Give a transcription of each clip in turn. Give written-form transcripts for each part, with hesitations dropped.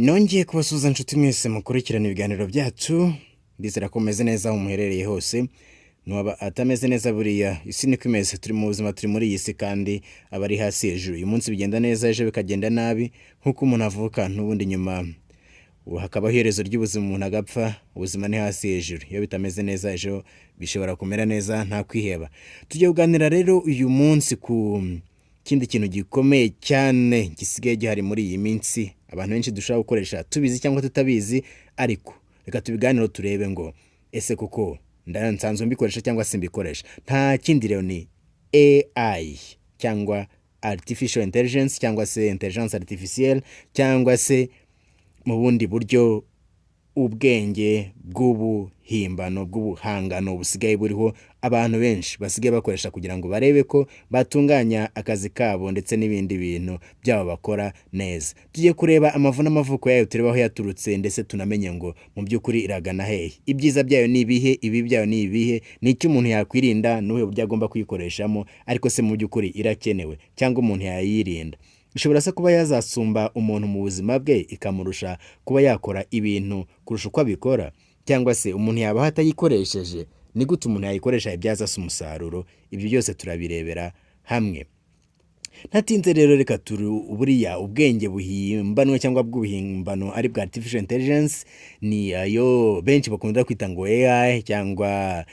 Nongeye kubasuhuza nshuti mwese mukurikirana ibiganiro byacu. Ndizera ko mumeze neza aho muherereye hose. Nuwaba atameze neza, buriya isi niko imeze. Turi mu buzima, turi muri iyi si kandi aba ari hasi hejuru. Uyu munsi bigenda neza, ejo bikagenda nabi. Nk'uko umuntu avuka, n'ubundi nyuma hakabaho iherezo ry'ubuzima, umuntu agapfa. Ubuzima ni hasi hejuru. Iyo bitameze neza, ejo bishobora kumera neza. Nta kwiheba. Tugiye kuganira rero uyu munsi ku kindi kintu gikomeye cyane gisigaye gihari muri iyi minsi, abantu benshi dushobora gukoresha tubizi cyangwa tutabizi. Ariko reka tubiganireho, turebe ngo ese koko nsanzwe mbikoresha cyangwa se mbikoresha? Nta kindi rero, ni AI cyangwa artificial intelligence cyangwa se intelligence artificielle, cyangwa se mu bundi buryo ubwenge bw'ubuhimbano, bw'ubuhangano busigaye buriho, abantu benshi basigaye bakoresha kugira ngo barebe ko batunganya akazi kabo ndetse n'ibindi bintu byabo bakora neza. Tugiye kureba amavu n'amavuko yayo, turebe aho yaturutse, ndetse tunamenye ngo mu by'ukuri iragana hehe, ibyiza byayo ni ibihe, ibibi byayo ni ibihe, ni icyo umuntu yakwirinda, n'ubuhe buryo agomba kuyikoreshamo. Ariko se mu by'ukuri irakenewe cyangwa umuntu yayirinda? Ishobora se kuba yazasumba umuntu mu buzima bwe, ikamurusha kuba yakora ibintu kurusha uko abikora, cyangwa se umuntu yabaho atayikoresheje? Ni gute umuntu yayikoresha ibyaza se umusaruro? Ibyo byose turabirebera hamwe. Ntatinze rero, reka turi buriya ubwenge buhimbanwa cyangwa bw'ubuhimbano, ari bwa artificial intelligence, ni ayo benshi bakunda kwita ngo AI cyangwa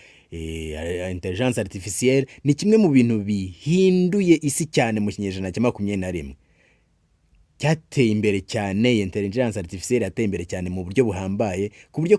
intelligence artificielle, ni kimwe mu bintu bihinduye isi cyane mu kinyejana cya 21. Cyateye imbere cyane. Iyi intelligence artificielle yateye imbere cyane mu buryo buhambaye, ku buryo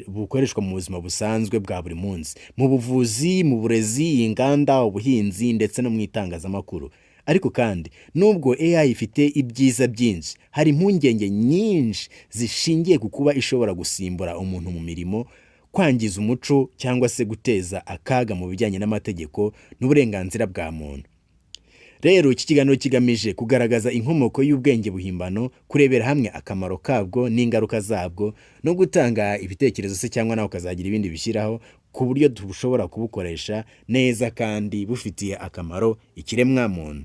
bukoreshwa mu buzima busanzwe bwa buri munsi, mu buvuzi, mu burezi, inganda, ubuhinzi ndetse no mu itangazamakuru. Ariko kandi nubwo AI ifite ibyiza byinshi, hari impungenge nyinshi zishingiye ku kuba ishobora gusimbura umuntu mu mirimo, kwangiza umuco cyangwa se guteza akaga mu bijyanye n'amategeko n'uburenganzira bwa muntu. Rero iki kiganiro kigamije kugaragaza inkomoko y'ubwenge buhimbano, kurebera hamwe akamaro kabwo n'ingaruka zabwo, no gutanga ibitekerezo se cyangwa nawe ukazagira ibindi bishyiraho ku buryo dushobora kubukoresha neza kandi bufitiye akamaro ikiremwamuntu.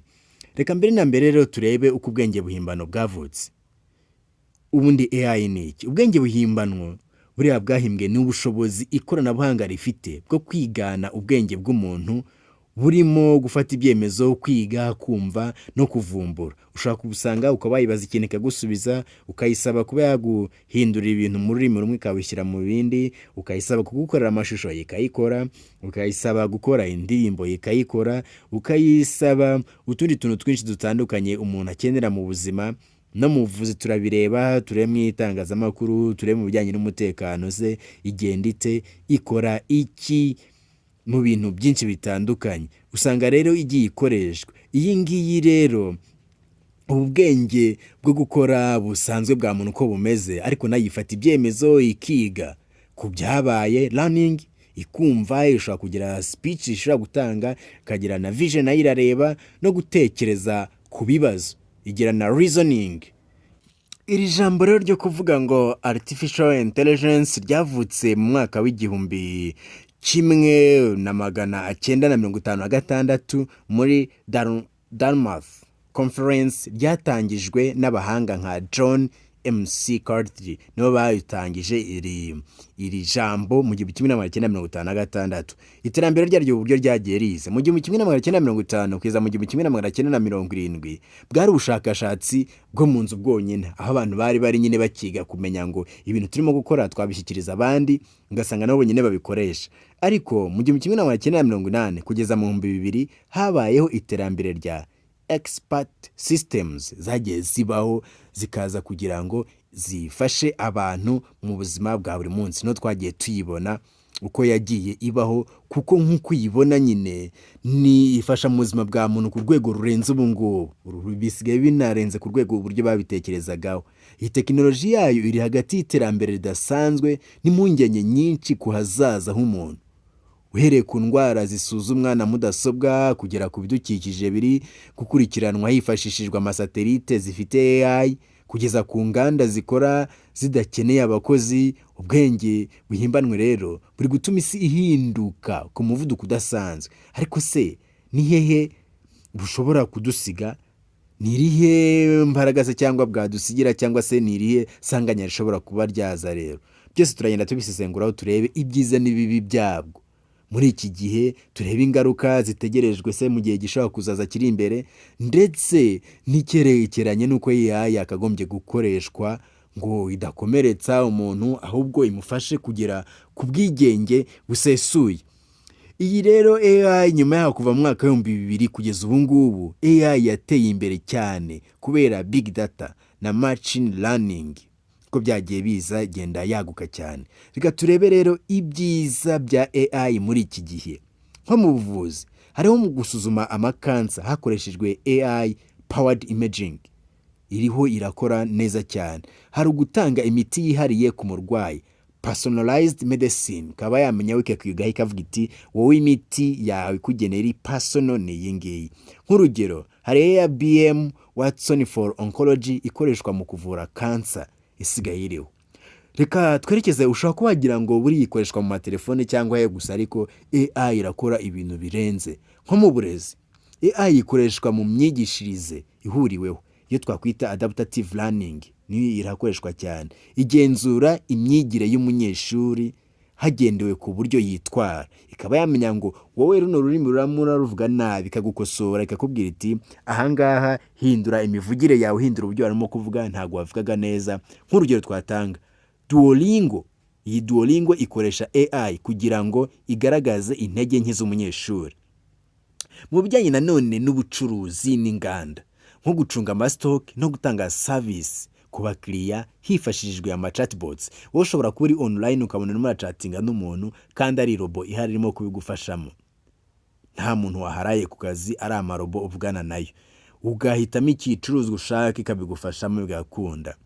Reka mbere na mbere rero turebe uko ubwenge buhimbano bwavutse. Ubundi AI ni iki? Ubwenge buhimbano buriya bwahimbwe ni ubushobozi ikoranabuhanga rifite bwo kwigana ubwenge bw'umuntu, burimo gufata ibyemezo, kwiga, kumva no kuvumbura. Ushobora kubusanga ukaba wayibaza ikintu ikagusubiza, ukayisaba kuba yaguhindurira ibintu mu rurimi rumwe ikabishyira mu bindi, ukayisaba kugukorera amashusho ikayikora, ukayisaba gukora indirimbo ikayikora, ukayisaba utundi tuntu twinshi dutandukanye umuntu akenera mu buzima. No mu buvuzi turabireba, turebe mu itangazamakuru, turebe mu bijyanye n'umutekano se igenda ite, ikora iki, mu bintu byinshi bitandukanye. Usanga rero igiye ikoreshwa. Iyi ngiyi rero, ubu bwenge bwo gukora busanzwe bwa muntu uko bumeze, ariko nayo ifata ibyemezo, ikiga ku byabaye, learning, ikumva, ishobora kugira speech, ishobora gutanga, ikagira na vision, nayo irareba, no gutekereza ku bibazo, igira na reasoning. Iri jambo rero ryo kuvuga ngo artificial intelligence ryavutse mu mwaka w'1956 muri Dartmouth Conference. Ryatangijwe n'abahanga nka John McCarthy, nibo bayitangije iri jambo mu 1956. Iterambere ryaryo, uburyo ryagiye riza mu 1950 kugeza mu 1970, bwari ubushakashatsi bwo mu nzu bwonyine, aho abantu bari nyine bakiga kumenya ngo ibintu turimo gukora twabishyikiriza abandi, ugasanga nabo bonyine babikoresha. Ariko mu 1980 kugeza mu 2000 habayeho iterambere rya expert systems zagiye zibaho, zikaza kugira ngo zifashe abantu mu buzima bwa buri munsi. No twagiye tuyibona uko yagiye ibaho, kuko nk'uko uyibona nyine ni ifasha mu buzima bwa muntu ku rwego rurenze ubu ngubu. Bisigaye binarenze ku rwego uburyo babitekerezagaho. Iyi tekinoloji yayo iri hagati y'iterambere ridasanzwe n'impungenge nyinshi ku hazaza h'umuntu, uhereye ku ndwara zisuzumwa na mudasobwa kugera ku bidukikije biri gukurikiranwa hifashishijwe amasatelite zifite AI, kugeza ku nganda zikora zidakeneye abakozi. Ubwenge buhimbanwe rero buri gutuma isi ihinduka ku muvuduko udasanzwe. Ariko se ni hehe bushobora kudusiga? Ni Ni irihe mbaraga se cyangwa bwadusigira, cyangwa se ni irihe sanganya rishobora kuba ryaza? Rero byose turagenda tubisesenguraho, turebe ibyiza n'ibibi byabwo muri iki gihe, turebe ingaruka zitegerejwe se mu gihe gishobora kuzaza kiri imbere, ndetse n'icyerekeranye n'uko AI yakagombye gukoreshwa ngo idakomeretsa umuntu, ahubwo imufashe kugera ku bwigenge busesuye. Iyi rero AI, nyuma yaho kuva mu mwaka w'2000 kugeza ubu ngubu, AI yateye imbere cyane kubera big data na machine learning, ko byagiye biza igenda yaguka cyane. Reka turebe rero ibyiza bya AI muri iki gihe. Nko mu buvuzi, hariho mu gusuzuma amakansa hakoreshejwe AI powered imaging, iriho irakora neza cyane. Hari ugutanga imiti yihariye ku murwayi, personalized medicine, ikaba yamenya we ikakwigaho ikavuga iti: "Wowe imiti yawe ikugenera iri personal ni iyi ngiyi." Nk'urugero, hari IBM Watson for Oncology ikoreshwa mu kuvura kansa, isigaye iriho. Reka twerekeze, ushobora kuba wagira ngo buriya ikoreshwa mu matelefone cyangwa he gusa, ariko AI irakora ibintu birenze. Nko mu burezi, AI ikoreshwa mu myigishirize ihuriweho, iyo twakwita adaptative learning, niyo irakoreshwa cyane. Igenzura imyigire y'umunyeshuri hagendewe ku buryo yitwara, ikaba yamenya ngo wowe runo rurimi uramo uraruvuga nabi, ikagukosora, ikakubwira iti: "Ahangaha hindura imivugire yawe, hindura uburyo warimo kuvuga, ntabwo wavugaga neza." Nk'urugero twatanga Duolingo. Iyi Duolingo ikoresha AI kugira ngo igaragaze intege nke z'umunyeshuri. Mu bijyanye nanone n'ubucuruzi n'inganda, nko gucunga amasitoke no gutanga service ku bakiriya hifashishijwe ama chatbots. Wowe ushobora kuba uri online ukabona urimo urachatinga n'umuntu kandi ari robot ihari irimo kubigufashamo, nta muntu waharaye ku kazi, ari amarobo uvugana nayo, ugahitamo igicuruzwa ushaka ikabigufashamo bigakunda.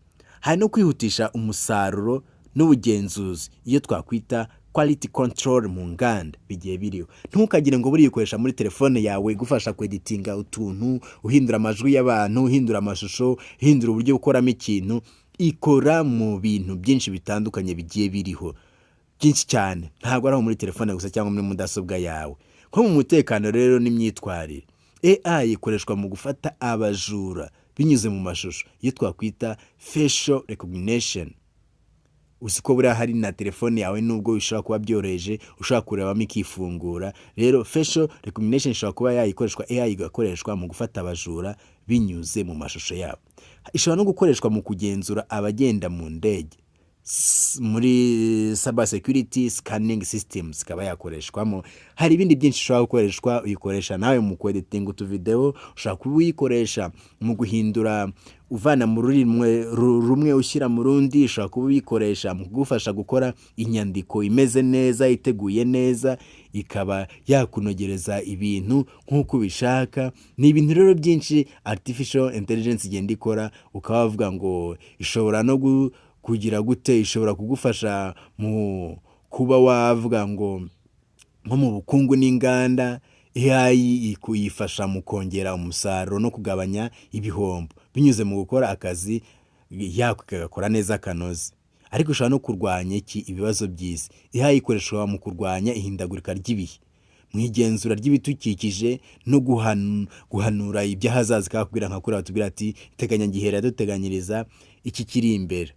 Hari no kwihutisha umusaruro n'ubugenzuzi, iyo twakwita quality control mu nganda, bigiye biriho. Ntukagire ngo buriya ukoresha muri telefone yawe igufasha kweditinga utuntu, uhindura amajwi y'abantu, uhindura amashusho, uhindura uburyo ukoramo ikintu. Ikora mu bintu byinshi bitandukanye bigiye biriho byinshi cyane, ntabwo ari aho muri telefone gusa cyangwa muri mudasobwa yawe. Nko mu mutekano rero n'imyitwarire, AI ikoreshwa mu gufata abajura binyuze mu mashusho, iyo twakwita facial recognition. Uzi ko buriya hari na telefone yawe, nubwo bishobora kuba byoroheje, ushobora kurebamo ikifungura? Rero facial recognition ishobora kuba yayikoreshwa, AI igakoreshwa mu gufata abajura binyuze mu mashusho yabo. Ishobora no gukoreshwa mu kugenzura abagenda mu ndege, muri cyber security scanning systems ikaba yakoreshwamo. Hari ibindi byinshi ushobora gukoreshwa. Uyikoresha nawe mu kweditinga utuvideo, ushobora kuba uyikoresha mu guhindura uvana mu rurimi rumwe ushyira mu rundi, ushobora kuba uyikoresha mu kugufasha gukora inyandiko imeze neza, iteguye neza, ikaba yakunogereza ibintu nk'uko ubishaka. Ni ibintu rero byinshi artificial intelligence igenda ikora. Ukaba wavuga ngo ishobora no kugira gute? Ishobora kugufasha mu kuba wavuga ngo nko mu bukungu n'inganda, AI kuyifasha mu kongera umusaruro no kugabanya ibihombo binyuze mu gukora akazi yako ikagakora neza kanoze. Ariko ishobora no kurwanya iki? Ibibazo by'isi. AI ikoreshwa mu kurwanya ihindagurika ry'ibihe, mu igenzura ry'ibidukikije no guhanura iby'ahazaza, ikakubwira nka kuriya batubwira ati: "Iteganyagihe riraduteganyiriza iki kiri imbere."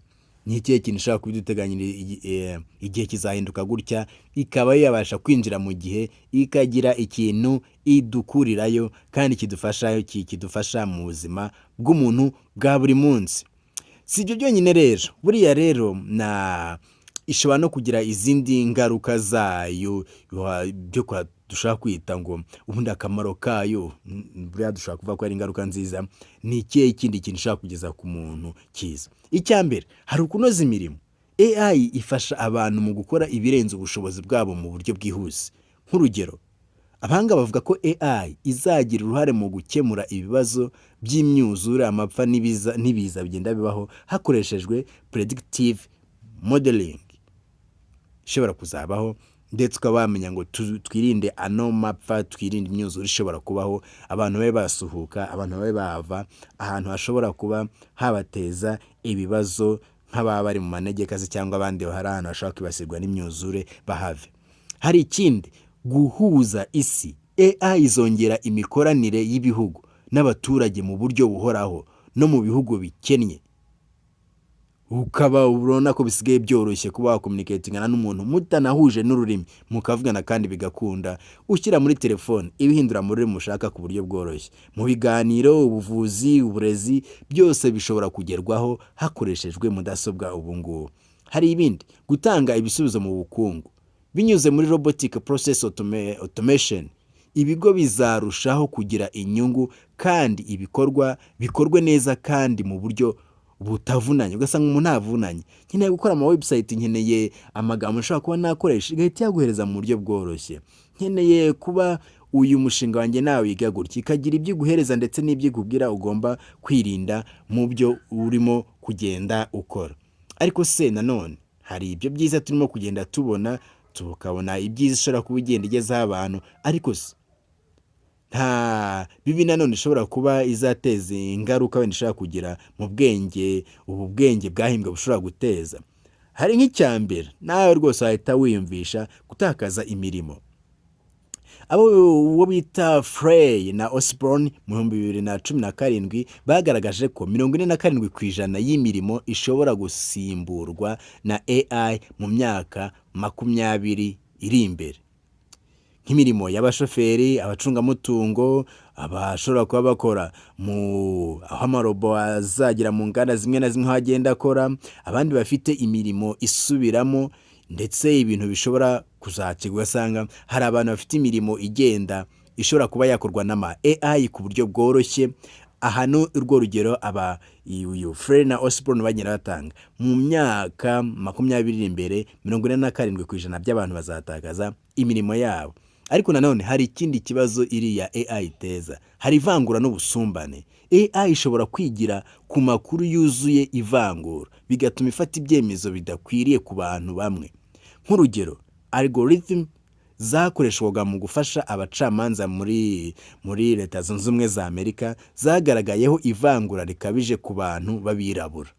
Ni ikihe kintu ishobora kubiduteganyiriza? Igihe kizahinduka gutya, ikaba yabasha kwinjira mu gihe ikagira ikintu idukurirayo kandi kidufasha, kidufasha mu buzima bw'umuntu bwa buri munsi. Si ibyo byonyine rero, buriya rero na ishobora no kugira izindi ngaruka zayo, byo dushobora kwita ngo ubundi akamaro kayo, buriya dushobora kuvuga ko ari ingaruka nziza. Ni ikihe kindi kintu ishobora kugeza ku muntu cyiza? Icya mbere, hari ukunoza imirimo. AI ifasha abantu mu gukora ibirenze ubushobozi bwabo mu buryo bwihuse. Nk'urugero, abahanga bavuga ko AI izagira uruhare mu gukemura ibibazo by'imyuzure, amapfa n'ibiza bigenda bibaho hakoreshejwe predictive modeling ishobora kuzabaho, ndetse ukaba wamenya ngo twirinde ano mapfa, twirinde imyuzure ishobora kubaho, abantu babe basuhuka, abantu babe bava ahantu hashobora kuba habateza ibibazo, nk'ababa bari mu manegeka se cyangwa abandi hari ahantu hashobora kwibasirwa n'imyuzure bahave. Hari ikindi, guhuza isi. AI izongera imikoranire y'ibihugu. n'abaturage mu buryo buhoraho no mu bihugu bikennye. Ukaba ubona ko bisigaye byoroshye kuba wacommunicatingana n'umuntu mutanahuje n'ururimi, mukavugana kandi bigakunda. Ushyira muri telefone ibihindura mu rurimi ushaka ku buryo bworoshye. Mu biganiro, ubuvuzi, uburezi, byose bishobora kugerwaho hakoreshejwe mudasobwa ubu ngubu. Hari ibindi: gutanga ibisubizo mu bukungu binyuze muri robotic process automation, ibigo bizarushaho kugira inyungu kandi ibikorwa bikorwe neza kandi mu buryo butavunanye. Ugasanga umuntu ntavunanye. Nkeneye gukora ama website, nkeneye amagambo nshobora kuba nakoresha, igahita iyaguhereza mu buryo bworoshye. Nkeneye kuba uyu mushinga wanjye nawiga gutya, ikagira ibyo iguhereza ndetse n'ibyo ikubwira ugomba kwirinda mu byo urimo kugenda ukora. Ariko se nanone hari ibyo byiza turimo kugenda tubona, tukabona ibyiza ishobora kuba igenda igezaho abantu, ariko se nta bibi nanone ishobora kuba izateza, ingaruka wenda ishobora kugira mu bwenge, ubu bwenge bwahimbwe bushobora guteza? Hari nk'icya mbere nawe rwose wahita wiyumvisha: gutakaza imirimo. Abo uwo bita Frey na Osborne mu 2017 bagaragaje ko 47% y'imirimo ishobora gusimburwa na AI mu myaka 20 iri imbere, nk'imirimo y'abashoferi, abacungamutungo, abashobora kuba bakora mu aho amarobo azagera mu nganda zimwe na zimwe aho agenda akora, abandi bafite imirimo isubiramo, ndetse ibintu bishobora kuzakirwa. Ugasanga hari abantu bafite imirimo igenda ishobora kuba yakorwa n'ama AI ku buryo bworoshye. Aha ni urwo rugero aba uyu Frey na Osborne bagenda batanga. Mu myaka 20 iri imbere, 47% by'abantu bazatakaza imirimo yabo. Ariko nanone hari ikindi kibazo iriya AI iteza: hari ivangura n'ubusumbane. AI ishobora kwigira ku makuru yuzuye ivangura, bigatuma ifata ibyemezo bidakwiriye ku bantu bamwe. Nk'urugero, algorithm zakoreshwaga mu gufasha abacamanza muri Leta Zunze Ubumwe za Amerika zagaragayeho ivangura rikabije ku bantu b'abirabura,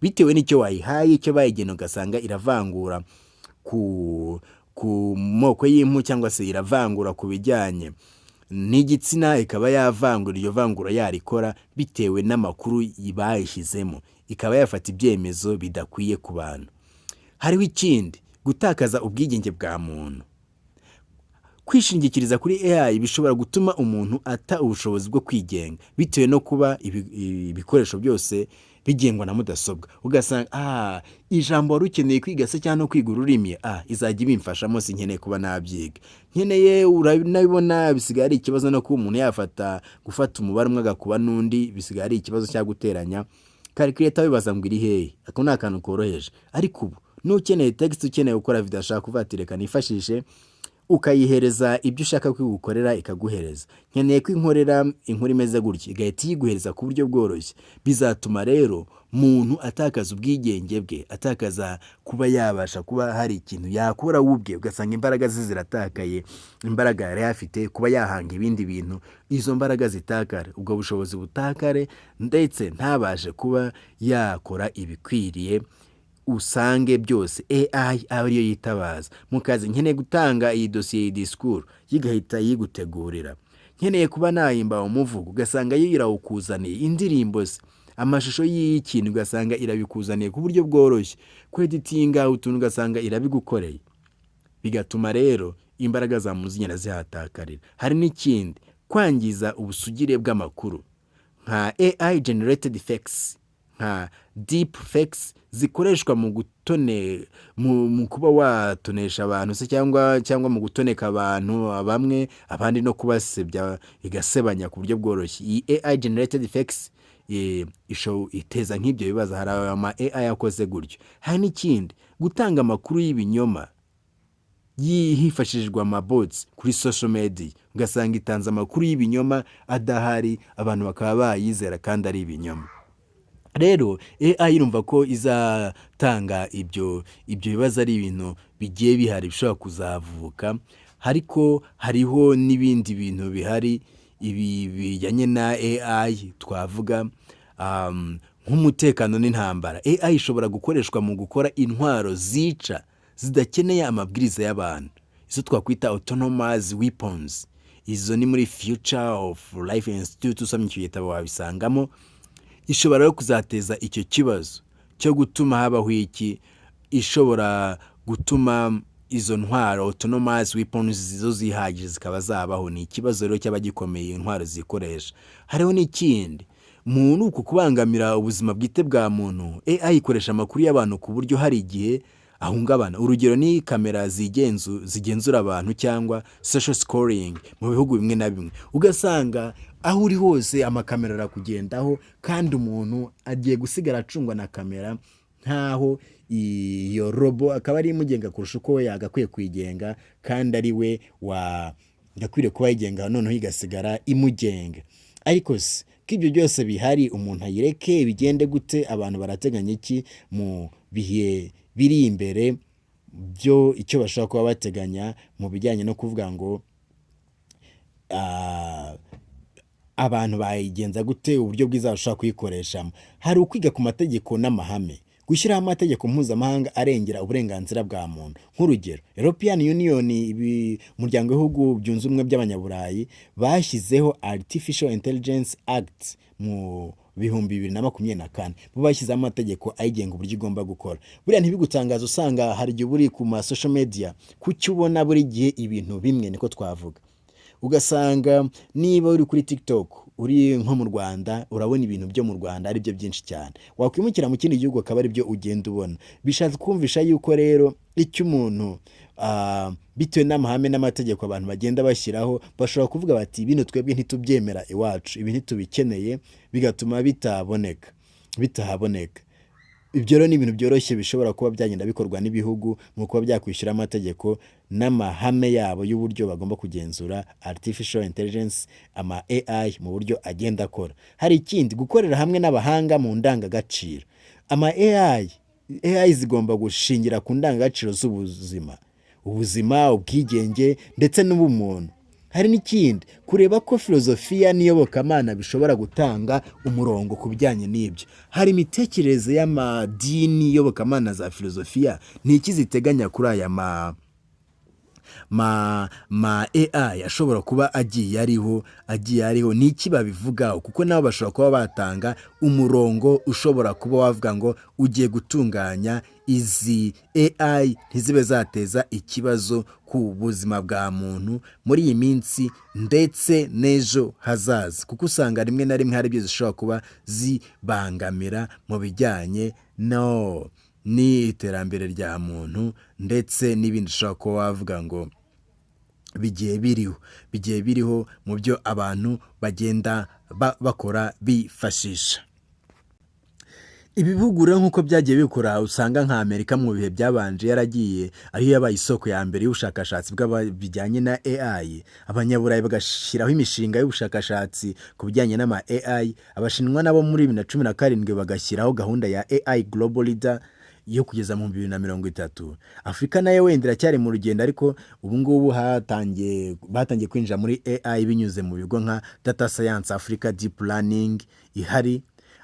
bitewe n'icyo wayihaye, icyo bayigeneye. Ugasanga iravangura ku moko y'impu, cyangwa se iravangura ku bijyanye n'igitsina, ikaba yavangura, iryo vangura yarikora bitewe n'amakuru bayishyizemo, ikaba yafata ibyemezo bidakwiye ku bantu. Hariho ikindi: gutakaza ubwigenge bwa muntu. Kwishingikiriza kuri AI bishobora gutuma umuntu ata ubushobozi bwo kwigenga, bitewe no kuba ibikoresho byose bigengwa na mudasobwa. Ugasanga ijambo wari ukeneye kwiga se cyangwa no kwiga ururimi, izajya ibimfashamo, sinkeneye kuba nabyiga. Nkeneye, uranabibona, bisigaye ari ikibazo no kuba umuntu yafata gufata umubare umwe agakuba n'undi, bisigaye ari ikibazo cyo guteranya. Calculator wibaza ngo iri hehe? Ako ni akantu koroheje. Ariko ubu n'ukeneye text, ukeneye gukora video, ashaka kuvuga ati: "Reka nifashishe", ukayihereza ibyo ushaka ko igukorera, ikaguhereza. Nkeneye ko inkorera inkuru imeze gutya, igahita iyiguhereza ku buryo bworoshye. Bizatuma rero muntu atakaza ubwigenge bwe, atakaza kuba yabasha kuba hari ikintu yakora we ubwe. Ugasanga imbaraga ze ziratakaye, imbaraga yari afite kuba yahanga ibindi bintu, izo mbaraga zitakare, ubwo bushobozi butakare, ndetse ntabashe kuba yakora ibikwiriye. Usange byose AI aba ariyo yitabaza. Mu kazi, nkeneye gutanga iyi dosiye, iyi disikuru, igahita yigutegurira. Nkeneye kuba nahimba umuvugo, ugasanga yo irawukuzaniye. Indirimbo se, amashusho y'ikintu, ugasanga irabikuzaniye ku buryo bworoshye. Kweditinga utuntu, ugasanga irabigukoreye. Bigatuma rero imbaraga za muntu zigenda zihatakarira. Hari n'ikindi: kwangiza ubusugire bw'amakuru, nka AI generated fakes, nka deep fakes zikoreshwa mu gutone mu kuba watonesha abantu se, cyangwa mu gutoneka abantu bamwe, abandi no kubasebya, igasebanya ku buryo bworoshye. Iyi AI generated fakes iteza nk'ibyo bibazo. Hari ama AI akoze gutyo. Hari n'ikindi: gutanga amakuru y'ibinyoma hifashishijwe amabots kuri social media. Ugasanga itanze amakuru y'ibinyoma adahari, abantu bakaba bayizera kandi ari ibinyoma. Rero AI irumva ko izatanga ibyo bibazo, ari ibintu bigiye bihari bishobora kuzavuka. Ariko hariho n'ibindi bintu bihari ibi bijyanye na AI, twavuga nk'umutekano n'intambara. AI ishobora gukoreshwa mu gukora intwaro zica zidakeneye amabwiriza y'abantu, izo twakwita autonomous weapons. Izo ni muri Future of Life Institute, usomye icyo gitabo wabisangamo. Ishobora rero kuzateza icyo kibazo cyo gutuma habaho iki? Ishobora gutuma izo ntwaro, autonomous weapons, zo zihagije zikaba zabaho. Ni ikibazo rero cyaba gikomeye, intwaro zikoresha. Hariho n'ikindi muri uku kubangamira ubuzima bwite bwa muntu. AI ikoresha amakuru y'abantu ku buryo hari igihe ahungabana. Urugero ni kamera zigenzura abantu cyangwa social scoring mu bihugu bimwe na bimwe, ugasanga aho uri hose amakamera arakugendaho, kandi umuntu agiye gusigara acungwa na kamera, nkaho iyo robo akaba ari imugenga kurusha uko we yagakwiye kuyigenga, kandi ari we wagakwiriye kuba yigenga, noneho igasigara imugenga. Ariko se ko ibyo byose bihari, umuntu ayireke bigende gute? Abantu barateganya iki mu bihe biri imbere? Byo icyo bashobora kuba bateganya mu bijyanye no kuvuga ngo abantu bayigenza gute, uburyo bwiza bashobora kuyikoreshamo, hari ukwiga ku mategeko n'amahame, gushyiraho amategeko mpuzamahanga arengera uburenganzira bwa muntu. Nk'urugero, European Union, umuryango w'ibihugu byunze ubumwe by'Abanyaburayi, bashyizeho Artificial Intelligence Act mu 2024. Bo bashyizeho amategeko ayigenga, uburyo igomba gukora. Buriya ntibigutangaza usanga hari igihe uba uri ku ma social media, kuki ubona buri gihe ibintu bimwe, niko twavuga. Ugasanga niba uri kuri TikTok uri nko mu Rwanda, urabona ibintu byo mu Rwanda ari byo byinshi cyane, wakwimukira mu kindi gihugu akaba ari byo ugenda ubona. Bishatse kumvisha yuko rero icyo umuntu bitewe n'amahame n'amategeko abantu bagenda bashyiraho, bashobora kuvuga bati: "Bino twebwe ntitubyemera iwacu, ibi ntitubikeneye", bigatuma bitaboneka, bitahaboneka. Ibyo rero ni ibintu byoroshye bishobora kuba byagenda bikorwa n'ibihugu mu kuba byakwishyura amategeko n'amahame yabo y'uburyo bagomba kugenzura artificial intelligence, ama AI, mu buryo agenda akora. Hari ikindi, gukorera hamwe n'abahanga mu ndangagaciro. Ama AI zigomba gushingira ku ndangagaciro z'ubuzima, ubuzima, ubwigenge ndetse n'ubumuntu. Hari n'ikindi, kureba ko filozofiya n'iyobokamana bishobora gutanga umurongo ku bijyanye n'ibyo. Hari imitekerereze y'amadini, iyobokamana, za filozofiya, ni iki ziteganya kuri aya ma AI ashobora kuba agiye ariho? Ni iki babivugaho? Kuko nabo bashobora kuba batanga umurongo ushobora kuba wavuga ngo ugiye gutunganya izi AI ntizibe zateza ikibazo ku buzima bwa muntu muri iyi minsi ndetse n'ejo hazaza, kuko usanga rimwe na rimwe hari ibyo zishobora kuba zibangamira mu bijyanye no n'iterambere rya muntu ndetse n'ibindi ushobora kuba wavuga ngo bigiye biriho mu byo abantu bagenda bakora bifashisha. Ibi bihugu rero nk'uko byagiye bikora, usanga nka Amerika mu bihe byabanje yaragiye ariyo yabaye isoko ya mbere y'ubushakashatsi bijyanye na AI, Abanyaburayi bagashyiraho imishinga y'ubushakashatsi ku bijyanye n'ama AI, Abashinwa nabo muri 2017 bagashyiraho gahunda ya AI Global Leader yo kugeza mu 2030. Afurika nayo wenda iracyari mu rugendo, ariko ubu ngubu batangiye kwinjira muri AI binyuze mu bigo nka Data Science Africa, Deep Learning ihari.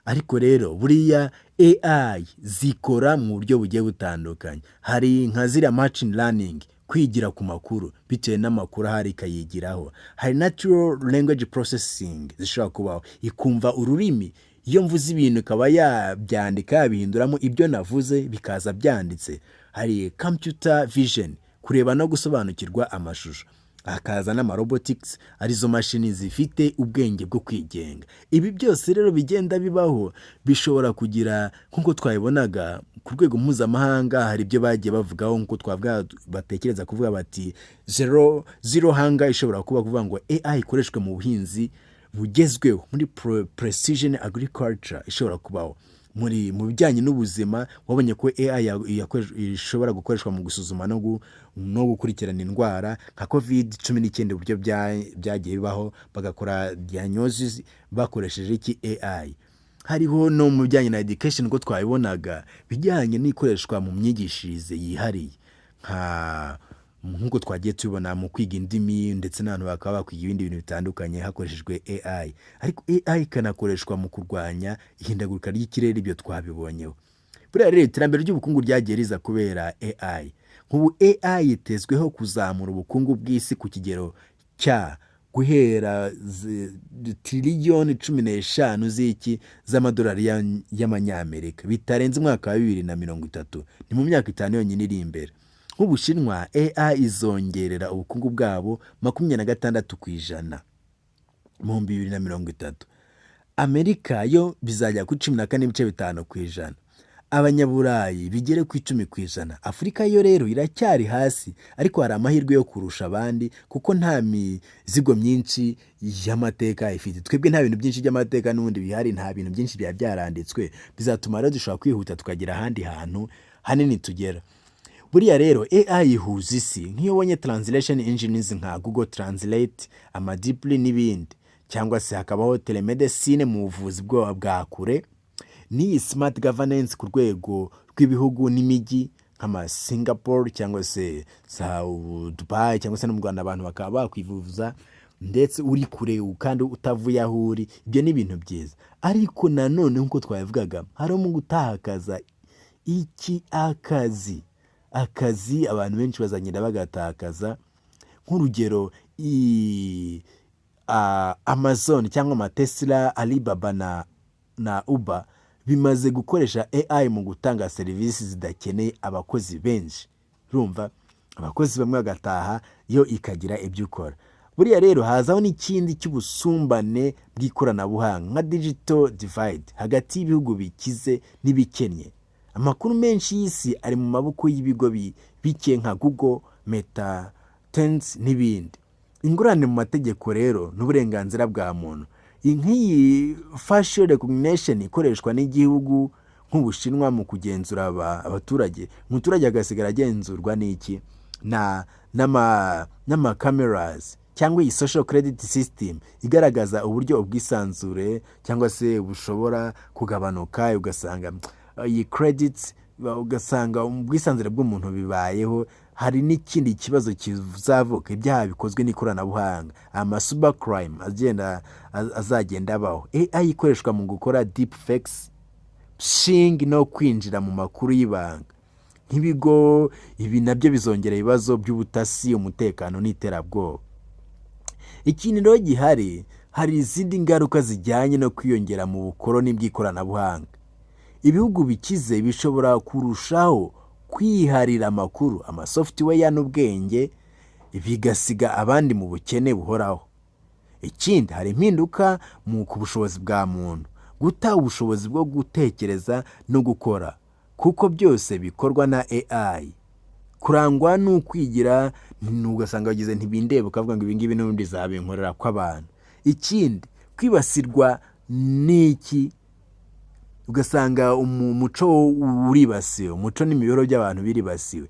Ariko rero buriya AI zikora mu buryo bugiye butandukanye. Hari nka ziriya machine learning, kwigira ku makuru, bitewe n'amakuru ahari ikayigiraho. Hari natural language processing zishobora kubaho, ikumva ururimi, iyo mvuze ibintu ikaba yabyandika, yabihinduramo ibyo navuze bikaza byanditse. Hari computer vision, kureba no gusobanukirwa amashusho. Hakaza n'ama robotics, arizo mashini zifite ubwenge bwo kwigenga. Ibi byose rero bigenda bibaho bishobora kugira, nk'uko twabibonaga ku rwego mpuzamahanga, hari ibyo bagiye bavugaho, nk'uko twavuga batekereza kuvuga bati zero hunger ishobora kuba kuvuga ngo AI ikoreshwe mu buhinzi bugezweho, muri precision agriculture, ishobora kubaho mu bijyanye n'ubuzima. Wabonye ko AI ishobora gukoreshwa mu gusuzuma no gukurikirana indwara nka COVID-19, uburyo byagiye bibaho bagakora diagnosis bakoresheje iki? AI. Hariho no mu bijyanye na education, uko twabibonaga, bijyanye n'ikoreshwa mu myigishirize yihariye, nk'uko twagiye tubibona mu kwiga indimi, ndetse n'abantu bakaba bakwiga ibindi bintu bitandukanye hakoreshejwe AI. Ariko AI ikanakoreshwa mu kurwanya ihindagurika ry'ikirere, ibyo twabibonyeho. Buriya rero iterambere ry'ubukungu ryagiye riza kubera AI. Nk'ubu AI yitezweho kuzamura ubukungu bw'isi ku kigero cya Guhera 15 tiriliyoni z'iki z'amadolari y'amanyamerika bitarenze umwaka wa 2030. Ni mu myaka 5 yonyine iri imbere. Nk'Ubushinwa, AI izongerera ubukungu bwabo 26% mu 2030. Amerika yo bizajya kuri 14.5%, Abanyaburayi bigere ku 10%. Afurika yo rero iracyari hasi, ariko hari amahirwe yo kurusha abandi kuko nta mizigo myinshi y'amateka ifite. Twebwe nta bintu byinshi by'amateka n'ubundi bihari, nta bintu byinshi byaba byaranditswe. Bizatuma rero dushobora kwihuta tukagera ahandi hantu hanini tugera. Buriya rero AI ihuza isi, nk'iyo ubonye translation engines nka Google Translate, ama DeepL n'ibindi, cyangwa se hakabaho telemedicine mu buvuzi bwa kure, n'iyi smart governance ku rwego rw'ibihugu n'imijyi nk'ama Singapore cyangwa se za Dubai, cyangwa se no mu Rwanda, abantu bakaba bakwivuza ndetse uri kure kandi utavuye aho uri. Ibyo ni ibintu byiza, ariko nanone nk'uko twabivugaga, harimo gutakaza iki? Akazi. Akazi abantu benshi bazagenda bagatakaza. Nk'urugero, Amazon cyangwa ama Tesla, Alibaba na Uber bimaze gukoresha AI mu gutanga serivisi zidakeneye abakozi benshi. Urumva, abakozi bamwe bagataha, yo ikagira ibyo ikora. Buriya rero hazaho n'ikindi cy'ubusumbane bw'ikoranabuhanga, nka digital divide hagati y'ibihugu bikize n'ibikennye. Amakuru menshi y'isi ari mu maboko y'ibigo bike nka Google, Meta, Tencent n'ibindi. Ingurane mu mategeko rero n'uburenganzira bwa muntu, nk'iyi facial recognition ikoreshwa n'igihugu nk'Ubushinwa mu kugenzura abaturage, umuturage agasigara agenzurwa n'iki? Na n'ama cameras, cyangwa iyi social credit system igaragaza uburyo ubwisanzure cyangwa se bushobora kugabanuka, ugasanga iyi credits, ugasanga ubwisanzure bw'umuntu bibayeho. Hari n'ikindi kibazo kizavuka, ibyaha bikozwe n'ikoranabuhanga, ama cyber crime agenda azagenda abaho. AI ikoreshwa mu gukora deep fakes, phishing no kwinjira mu makuru y'ibanga nk'ibigo. Ibi nabyo bizongera ibibazo by'ubutasi, umutekano n'iterabwoba. Ikintu rero gihari, hari izindi ngaruka zijyanye no kwiyongera mu bukoroni bw'ikoranabuhanga. Ibihugu bikize bishobora kurushaho kwiharira amakuru, ama software n'ubwenge, bigasiga abandi mu bukene buhoraho. Ikindi, hari impinduka mu ku bushobozi bwa muntu, guta ubushobozi bwo gutekereza no gukora kuko byose bikorwa na AI. Kurangwa n'ukwigira, ugasanga wagize ntibindeba, ukavuga ngo ibingibi n'ubundi zabinkorera kw'abantu. Ikindi, kwibasirwa n'iki? Ugasanga umuco uribasiwe, umuco n'imibereho by'abantu biribasiwe.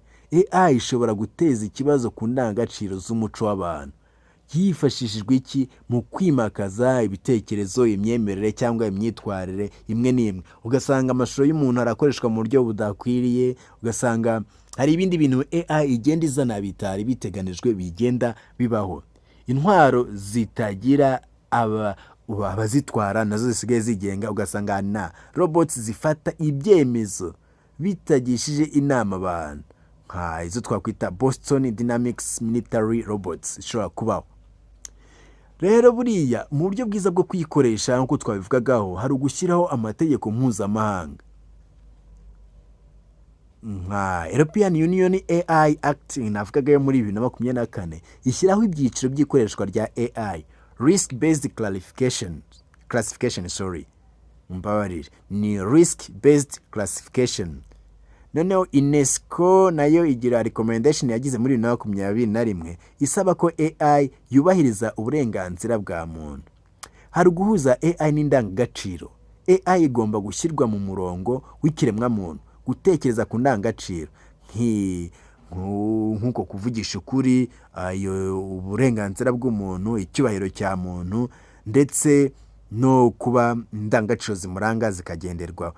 AI ishobora guteza ikibazo ku ndangagaciro z'umuco w'abantu hifashishijwe iki? Mu kwimakaza ibitekerezo, imyemerere cyangwa imyitwarire imwe n'imwe. Ugasanga amashusho y'umuntu arakoreshwa mu buryo budakwiriye, ugasanga hari ibindi bintu AI igenda izana bitari biteganijwe bigenda bibaho. Intwaro zitagira abazitwara nazo zisigaye zigenga, ugasanga na robots zifata ibyemezo bitagishije inama abantu, nka izo twakwita Boston Dynamics military robots zishobora kubaho. Rero buriya mu buryo bwiza bwo kuyikoresha, nk'uko twabivugagaho, hari ugushyiraho amategeko mpuzamahanga nka European Union AI Act navugaga yo muri 2024, ishyiraho ibyiciro by'ikoreshwa rya AI, risk based clarification, classification, sorry, mumbabarire, ni risk based classification. Noneho UNESCO nayo igira recommendation yagize muri 2021 isaba ko AI yubahiriza uburenganzira bwa muntu. Hari uguhuza AI n'indangagaciro. AI igomba gushyirwa mu murongo w'ikiremwamuntu, gutekereza ku ndangagaciro nk'uko kuvugisha ukuri, uburenganzira bw'umuntu, icyubahiro cya muntu, ndetse no kuba indangagaciro zimuranga zikagenderwaho.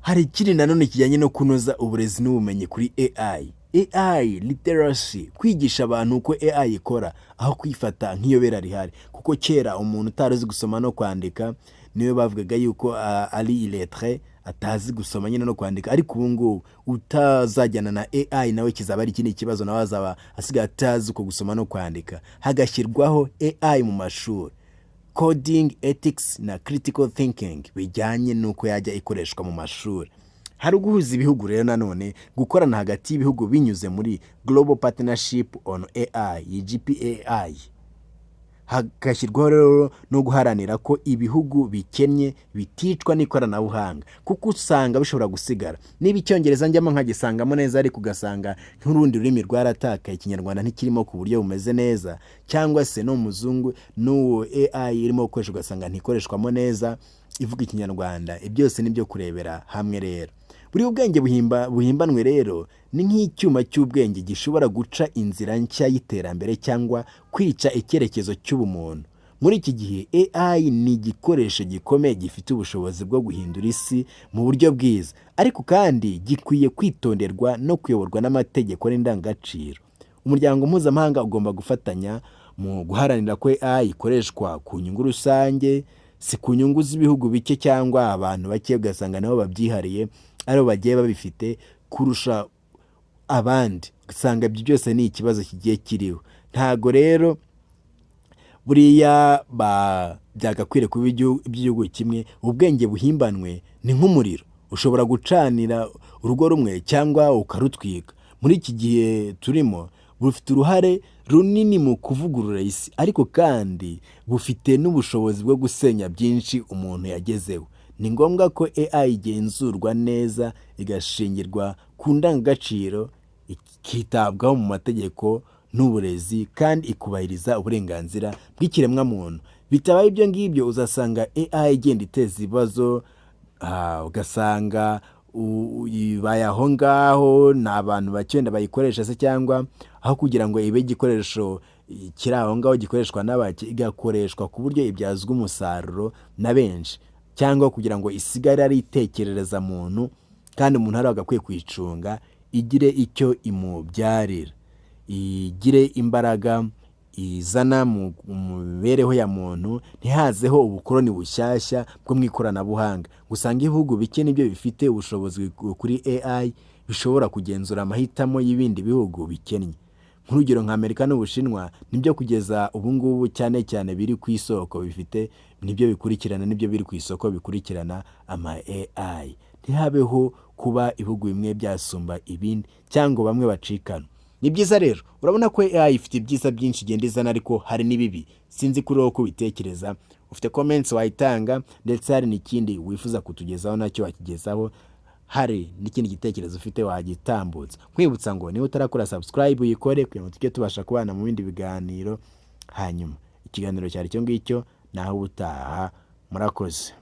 Hari ikindi nanone kijyanye no kunoza uburezi n'ubumenyi kuri AI, AI literacy, kwigisha abantu uko AI ikora aho kwifata nk'iyobera rihari, kuko kera umuntu utari uzi gusoma no kwandika niwe bavugaga yuko ari illettré. atazi gusoma nyine no kwandika. Ariko ubu ngubu utazajyana na AI nawe kizaba ari ikindi kibazo, nawe azaba asigaye atazi uko gusoma no kwandika. Hagashyirwaho AI mu mashuri, coding, ethics na critical thinking bijyanye n'uko yajya ikoreshwa mu mashuri. Hari uguhuza ibihugu rero nanone, gukorana hagati y'ibihugu binyuze muri Global Partnership on AI, iyi GPAI. Hagashyirwaho rero no guharanira ko ibihugu bikennye biticwa n'ikoranabuhanga, kuko usanga bishobora gusigara. Niba Icyongereza njyamo nkagisangamo neza, ariko ugasanga nk'urundi rurimi rwaratakaye, Ikinyarwanda ntikirimo ku buryo bumeze neza, cyangwa se n'umuzungu n'uwo AI irimo gukoresha ugasanga ntikoreshwamo neza ivuga Ikinyarwanda. Ibyo byose ni ibyo kurebera hamwe rero. Buri ubwenge buhimbanwe rero ni nk'icyuma cy'ubwenge gishobora guca inzira nshya y'iterambere cyangwa kwica icyerekezo cy'ubumuntu. Muri iki gihe AI ni igikoresho gikomeye gifite ubushobozi bwo guhindura isi mu buryo bwiza, ariko kandi gikwiye kwitonderwa no kuyoborwa n'amategeko n'indangagaciro. Umuryango mpuzamahanga ugomba gufatanya mu guharanira ko AI ikoreshwa ku nyungu rusange, si ku nyungu z'ibihugu bike cyangwa abantu bake, ugasanga nabo babyihariye, aribo bagiye babifite kurusha abandi. Ugasanga ibyo byose ni ikibazo kigiye kiriho. Ntago rero buriya byagakwiriye kuba iby'igihugu kimwe. Ubwenge buhimbanwe ni nk'umuriro, ushobora gucanira urugo rumwe cyangwa ukarutwika. Muri iki gihe turimo bufite uruhare runini mu kuvugurura isi, ariko kandi bufite n'ubushobozi bwo gusenya byinshi umuntu yagezeho. Ni ngombwa ko AI igenzurwa neza, igashingirwa ku ndangagaciro, ikitabwaho mu mategeko n'uburezi, kandi ikubahiriza uburenganzira bw'ikiremwamuntu. Bitabaye ibyo ngibyo, uzasanga AI igenda iteza ibibazo, ugasanga ibaye aho ngaho, ni abantu bake wenda bayikoresha se, cyangwa aho kugira ngo ibe igikoresho kiri aho ngaho gikoreshwa n'abake, igakoreshwa ku buryo ibyazwa umusaruro na benshi, cyangwa kugira ngo isigare ari itekerereza muntu kandi umuntu ari agakwiye kuyicunga, igire icyo imubyarira, igire imbaraga izana mu mibereho ya muntu, ntihazeho ubukoroni bushyashya bwo mu ikoranabuhanga. Usanga ibihugu bike nibyo bifite ubushobozi kuri AI bishobora kugenzura amahitamo y'ibindi bihugu bikennye. Nk'urugero, nka Amerika n'Ubushinwa nibyo kugeza ubu ngubu cyane cyane biri ku isoko bifite, nibyo bikurikirana, nibyo biri ku isoko bikurikirana ama AI. Ntihabeho kuba ibihugu bimwe byasumba ibindi cyangwa bamwe bacikana. Ni byiza rero, urabona ko AI ifite ibyiza byinshi igenda izana, ariko hari n'ibibi. Sinzi kuri wowe uko ubitekereza. Ufite comments wayitanga, ndetse hari n'ikindi wifuza kutugezaho nacyo wakigezaho, hari n'ikindi gitekerezo ufite wagitambutsa. Nkwibutsa ngo niba utarakora subscribe uyikore kugira ngo tujye tubasha kubana mu bindi biganiro. Hanyuma ikiganiro cyari icyo ngicyo, naho ubutaha, murakoze.